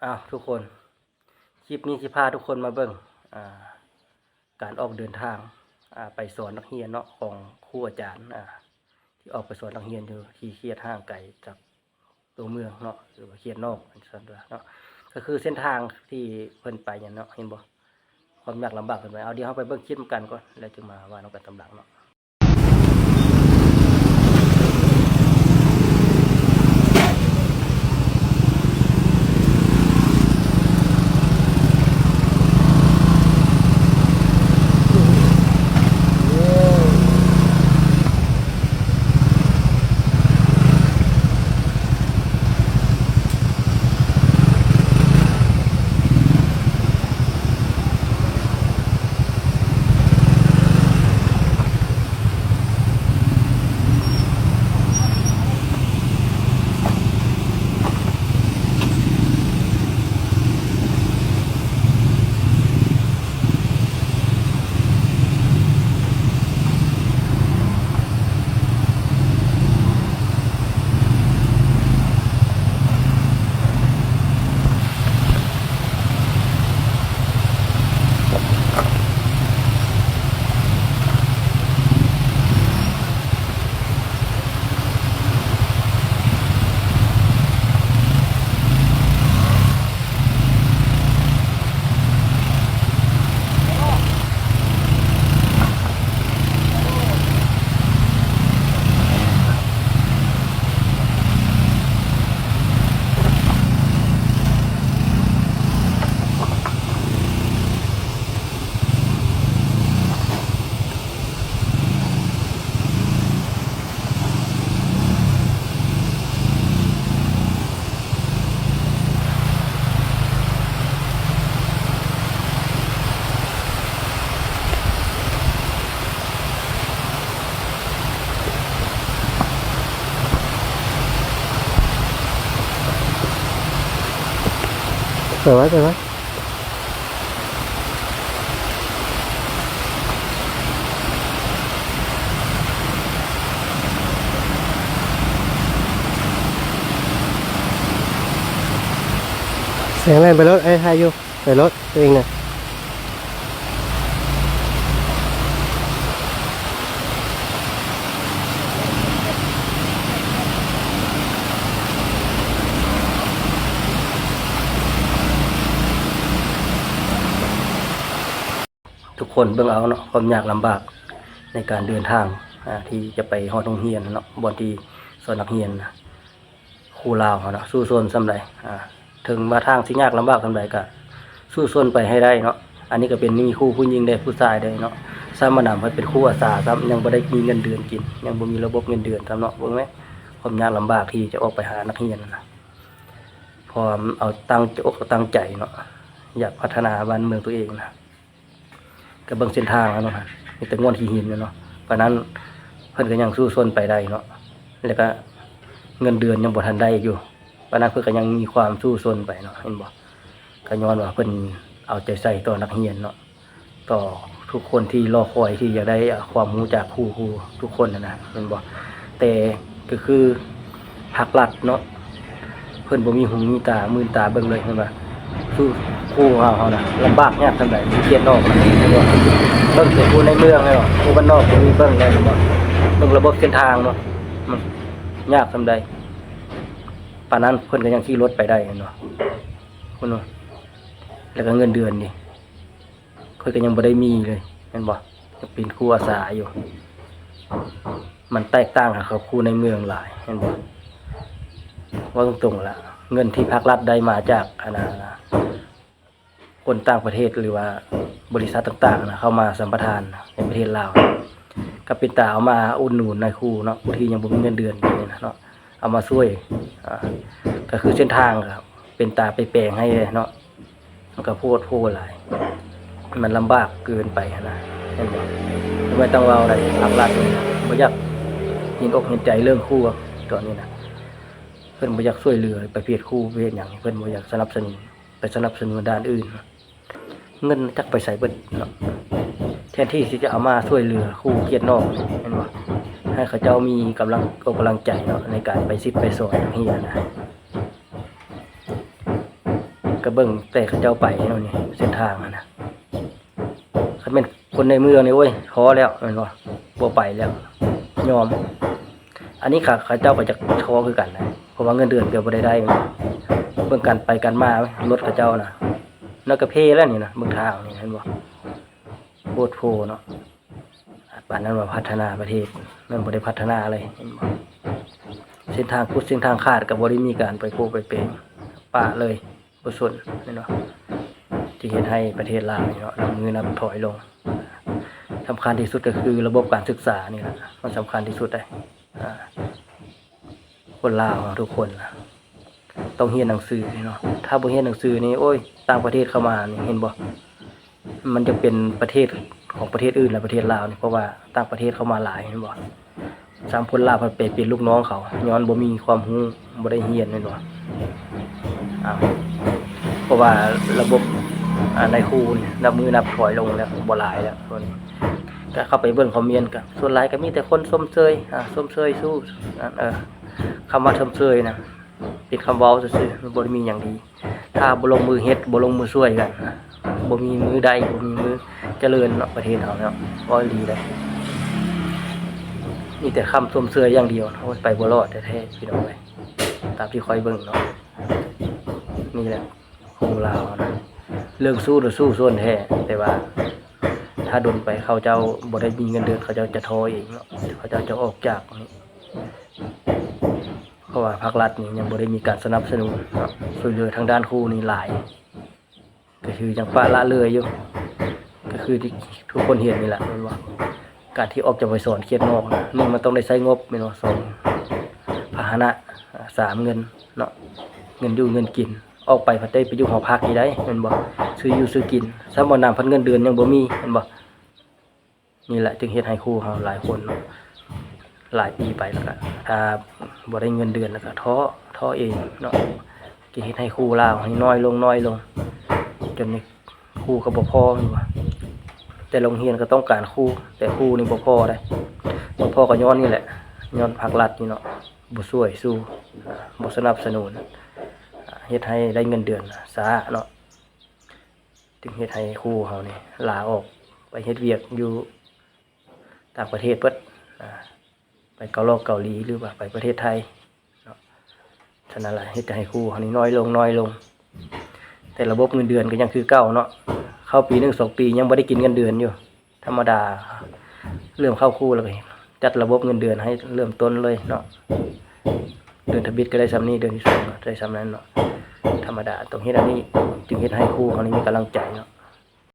ເອົາ ທຸກຄົນ ຄລິບນີ້ຊິພາທຸກຄົນມາເບິ່ງ ອ່າ ການອອກເດີນທາງ ອ່າ ໄປສອນນັກຮຽນເນາະ ຂອງຄູອາຈານ ອ່າ ທີ່ອອກໄປສອນນັກຮຽນຢູ່ທີ່ເຂດຫ່າງໄກຈາກຕົວເມືອງເນາະ ຫຼືວ່າເຂດນອກ ວ່າຊັ້ນເນາະ. ກໍຄືເສັ້ນທາງທີ່ເພິ່ນໄປນັ້ນເນາະ ເຫັນບໍ່ ຄວາມຍາກລຳບາກເພິ່ນໄປ. ເອົາ ດຽວເຮົາໄປເບິ່ງຄລິບນຳກັນກ່ອນ ແລ້ວຈຶ່ງມາເວົ້ານຳກັນຕາມຫຼັງເນາະ. ໄປໄວ້ ໄປໄວ້. ແສງແລ່ນໄປໂລດ ເອີ ຖ່າຍຢູ່ ໄປໂລດ ຕົວເອງນະ. ທຸກຄົນເບິ່ງເອົາເນາະ ຄວາມຍາກລຳບາກໃນການເດີນທາງ ອ່າ ທີ່ຈະໄປຮອດໂຮງຮຽນເນາະ ບ່ອນທີ່ສອນນັກຮຽນນະ ຄູລາວເຮົາເນາະ ສູ້ຊົນສ່ຳໃດ ອ່າ ເຖິງວ່າທາງຊິຍາກລຳບາກສ່ຳໃດກະສູ້ຊົນໄປໃຫ້ໄດ້ເນາະ. ອັນນີ້ກະເປັນມີຄູຜູ້ຍິງແດ່ ຜູ້ຊາຍແດ່ເນາະ ສຳມະນາເພິ່ນເປັນຄູອາສາຊ້ຳ ຍັງບໍ່ໄດ້ມີເງິນເດືອນກິນ ຍັງບໍ່ມີລະບົບເງິນເດືອນຊ້ຳເນາະ. ເບິ່ງແມ້ ຄວາມຍາກລຳບາກທີ່ຈະອອກໄປຫານັກຮຽນນະ ເພາະວ່າເອົາຕັ້ງອົກຕັ້ງໃຈເນາະ ຢາກພັດທະນາບ້ານເມືອງຕົວເອງນະ. ກະເບິ່ງເສັ້ນທາງແລ້ວເນາະ ມີແຕ່ງ່ອນຂີ້ຫີນແລ້ວເນາະ ປານນັ້ນເພິ່ນກະຍັງສູ້ຊົນໄປໄດ້ເນາະ ແລ້ວກະເງິນເດືອນຍັງບໍ່ທັນໄດ້ຢູ່ ປານນັ້ນເພິ່ນກະຍັງມີຄວາມສູ້ຊົນໄປເນາະ ເຫັນບໍ່. ກະຍ້ອນວ່າເພິ່ນເອົາໃຈໃສ່ຕໍ່ນັກຮຽນເນາະ ຕໍ່ທຸກຄົນທີ່ລໍຄອຍ ທີ່ຢາກໄດ້ ອ່າ ຄວາມຮູ້ຈາກຄູ ຄູທຸກຄົນຫັ້ນນະ ແມ່ນບໍ່? ແຕ່ກະຄືພາກລັດເນາະ ເພິ່ນບໍ່ມີຫູມີຕາ ມື່ນຕາເບິ່ງເລີຍ ເຫັນບໍ່? ສູ່ຄູເຮົາ ເຮົານະ ລຳບາກຍາກສ່ຳໃດ ເຂດນອກນະ ເຫັນບໍ່? ເບິ່ງແຕ່ຄູໃນເມືອງເນາະ ຄູບ້ານນອກບໍ່ມີເບິ່ງໄດ້ ເຫັນບໍ່? ເບິ່ງລະບົບເສັ້ນທາງເນາະ ມັນຍາກສ່ຳໃດ ປານນັ້ນເພິ່ນກະຍັງຂີ່ລົດໄປໄດ້ ເຫັນບໍ່? ພຸ້ນເນາະ ແລ້ວກະເງິນເດືອນນີ້ ຂ້ອຍກະຍັງບໍ່ໄດ້ມີເລີຍ ແມ່ນບໍ່? ຍັງເປັນຄູອາສາຢູ່ ມັນແຕກຕ່າງກັບຄູໃນເມືອງຫຼາຍ ແມ່ນບໍ່? ເວົ້າຕົງໆລະ ເງິນທີ່ພາກລັດໄດ້ມາຈາກ ອັນນ່າ ຄົນຕ່າງປະເທດ ຫຼືວ່າບໍລິສັດຕ່າງໆນະ ເຂົ້າມາສຳປະທານໃນປະເທດລາວ ກະເປັນຕາເອົາມາອຸດໜູນນາຍຄູເນາະ ຜູ້ທີ່ຍັງບໍ່ມີເງິນເດືອນນີ້ນະເນາະ ເອົາມາຊ່ວຍ ອ່າ ກະຄືເສັ້ນທາງກະເປັນຕາໄປແປງໃຫ້ເນາະ. ມັນກະໂພດໂພຫຼາຍ ມັນລຳບາກເກີນໄປຫັ້ນນະ ແມ່ນບໍ່? ບໍ່ແມ່ນຕ້ອງເວົ້າໃດ ພາກລັດນີ້ບໍ່ຢາກເຫັນອົກເຫັນໃຈເລື່ອງຄູ ຕອນນີ້ນະ ເພິ່ນບໍ່ຢາກຊ່ວຍເຫຼືອປະເພດຄູ ປະເພດຫຍັງ ເພິ່ນບໍ່ຢາກສະໜັບສະໜູນ ໄປສະໜັບສະໜູນດ້ານອື່ນ ເງິນຈັກໄປໃສເບິດເນາະ. ແທນທີ່ຊິຈະເອົາມາຊ່ວຍເຫຼືອຄູເຂດນອກ ແມ່ນບໍ່? ໃຫ້ເຂົາເຈົ້າມີກຳລັງອົກກຳລັງໃຈເນາະ ໃນການໄປສິດໄປສອນຫັ້ນນະ. ກໍເບິ່ງແຕ່ເຂົາເຈົ້າໄປເນາະ ນີ້ເສັ້ນທາງຫັ້ນນະ. ຄັນແມ່ນຄົນໃນເມືອງນີ້ ໂອ້ຍ ພໍແລ້ວແມ່ນບໍ່? ບໍ່ໄປແລ້ວ ຍອມ. ອັນນີ້ເຂົາເຈົ້າກໍຢາກທໍຄືກັນນະ ເພາະວ່າເງິນເດືອນກໍບໍ່ໄດ້ໄດ້. ເບິ່ງການໄປການມາລົດເຂົາເຈົ້ານະ ແລ້ວກໍເພແລ້ວນີ້ນະ. ເບິ່ງທາງນີ້ເຫັນບໍ່? ໂພດໂພເນາະ. ປານນັ້ນວ່າພັດທະນາປະເທດ ມັນບໍ່ໄດ້ພັດທະນາເລີຍ ເຫັນບໍ່? ເສັ້ນທາງຂຸດເສັ້ນທາງຂາດກໍບໍ່ໄດ້ມີການໄປໂພໄປເປ ປະເລີຍ ບໍ່ສົນ ແມ່ນບໍ່? ທີ່ເຮັດໃຫ້ປະເທດລາວນີ້ເນາະ ນັບມື້ນັບຖອຍລົງ. ສຳຄັນທີ່ສຸດກໍຄືລະບົບການສຶກສານີ້ລະ ມັນສຳຄັນທີ່ສຸດເດ້. ອ່າ ຄົນລາວເຮົາທຸກຄົນນະ ຕ້ອງຮຽນໜັງສືເນາະ. ຖ້າບໍ່ຮຽນໜັງສືນີ້ ໂອ້ຍ ຕ່າງປະເທດເຂົ້າມານີ້ ເຫັນບໍ່? ມັນຈະເປັນປະເທດຂອງປະເທດອື່ນແລ້ວ ປະເທດລາວນີ້ ເພາະວ່າຕ່າງປະເທດເຂົ້າມາຫຼາຍ ເຫັນບໍ່? ສາມຄົນລາວພັດໄປເປັນລູກນ້ອງເຂົາ ຍ້ອນບໍ່ມີຄວາມຮູ້ ບໍ່ໄດ້ຮຽນ ແມ່ນບໍ່? ອ້າວ ເພາະວ່າລະບົບ ອ່າ ນາຍຄູນີ້ ນັບມື້ນັບຖອຍລົງແລ້ວ ບໍ່ຫຼາຍແລ້ວ. ສ່ວນ ກໍເຂົ້າໄປເບິ່ງຄອມເມັນ ກໍສ່ວນຫຼາຍກໍມີແຕ່ຄົນຊົມເຊີຍ ອ່າ ຊົມເຊີຍຊູ ເອີ ຄຳວ່າຊົມເຊີຍນະ ເປັນຄຳເວົ້າຊື່ໆ ມັນບໍ່ໄດ້ມີຫຍັງດີ. ຖ້າບໍ່ລົງມືເຮັດ ບໍ່ລົງມືຊ່ວຍກັນ ບໍ່ມີມື້ໄດ້ ບໍ່ມີມື້ຈະເລີນເນາະ ປະເທດເຮົາເນາະ ເວົ້າອີ່ຫຼີເດ້. ມີແຕ່ຄຳຊົມເຊີຍຢ່າງດຽວ ໂອ້ຍ ໄປບໍ່ລອດແທ້ໆ ພີ່ນ້ອງເອີຍ ຕາມທີ່ຂ້ອຍເບິ່ງເນາະ. ນີ້ແຫຼະ ຂອງລາວເຮົານະ ເລື່ອງສູ້ນະ ສູ້ຊົນແທ້ ແຕ່ວ່າຖ້າດົນໄປເຂົາເຈົ້າບໍ່ໄດ້ມີເງິນເດືອນ ເຂົາເຈົ້າຈະທໍເອງເນາະ ເຂົາເຈົ້າຈະອອກຈາກນີ້ ເພາະວ່າພາກລັດນີ້ຍັງບໍ່ໄດ້ມີການສະໜັບສະໜູນເນາະ ຊ່ວຍເຫຼືອທາງດ້ານຄູນີ້ຫຼາຍ ກໍຄືຍັງປະລະເລີຍຢູ່ ກໍຄືທີ່ທຸກຄົນເຫັນນີ້ແຫຼະ ແມ່ນບໍ່? ການທີ່ອອກຈາກໄປສອນເຂດນອກນະ ໜຶ່ງ ມັນຕ້ອງໄດ້ໃຊ້ງົບແມ່ນບໍ່? ສອງ ພາຫະນະ ອາ ສາມ ເງິນເນາະ ເງິນຢູ່ເງິນກິນ ອອກໄປພັດໄດ້ໄປຢູ່ຫໍພັກອີກໃດ໋ ແມ່ນບໍ່? ຊື້ຢູ່ຊື້ກິນ ຊ້ຳບໍ່ໜຳພັດເງິນເດືອນຍັງບໍ່ມີ ແມ່ນບໍ່? ນີ້ແຫຼະຈຶ່ງເຮັດໃຫ້ຄູເຮົາຫຼາຍຄົນເນາະ ຫຼາຍປີໄປແລ້ວກະ ຖ້າບໍ່ໄດ້ເງິນເດືອນແລ້ວກະທໍ້ ທໍ້ເອງເນາະ ຈຶ່ງເຮັດໃຫ້ຄູລາວນີ້ນ້ອຍລົງ ນ້ອຍລົງ ຈົນຄູກໍບໍ່ພໍແມ່ນບໍ່? ແຕ່ໂຮງຮຽນກໍຕ້ອງການຄູ ແຕ່ຄູນີ້ບໍ່ພໍເດ້ ບໍ່ພໍກໍຍ້ອນນີ້ແຫຼະ ຍ້ອນພາກລັດນີ້ເນາະ ບໍ່ຊ່ວຍຊູ ອ່າ ບໍ່ສະໜັບສະໜູນ ອ່າ ເຮັດໃຫ້ໄດ້ເງິນເດືອນຊ້າເນາະ ຈຶ່ງເຮັດໃຫ້ຄູເຮົານີ້ລາອອກໄປເຮັດວຽກຢູ່ຕ່າງປະເທດເບິດ ອ່າ ໄປເກົາຫຼອກເກົາຫຼີ ຫຼືວ່າໄປປະເທດໄທເນາະ. ສະນັ້ນລະ ເຮັດໃຫ້ຄູເຮົານີ້ນ້ອຍລົງ ນ້ອຍລົງ ແຕ່ລະບົບເງິນເດືອນກໍຍັງຄືເກົ່າເນາະ ເຂົ້າປີໜຶ່ງສອງປີຍັງບໍ່ໄດ້ກິນເງິນເດືອນຢູ່. ທຳມະດາ ເລີ່ມເຂົ້າຄູແລ້ວກໍຈັດລະບົບເງິນເດືອນໃຫ້ເລີ່ມຕົ້ນເລີຍເນາະ ເດືອນທຳອິດກໍໄດ້ຊ່ຳນີ້ ເດືອນທີສອງກໍໄດ້ຊ່ຳນັ້ນເນາະ. ທຳມະດາຕ້ອງເຮັດອັນນີ້ ຈຶ່ງເຮັດໃຫ້ຄູເຮົານີ້ມີກຳລັງໃຈເນາະ.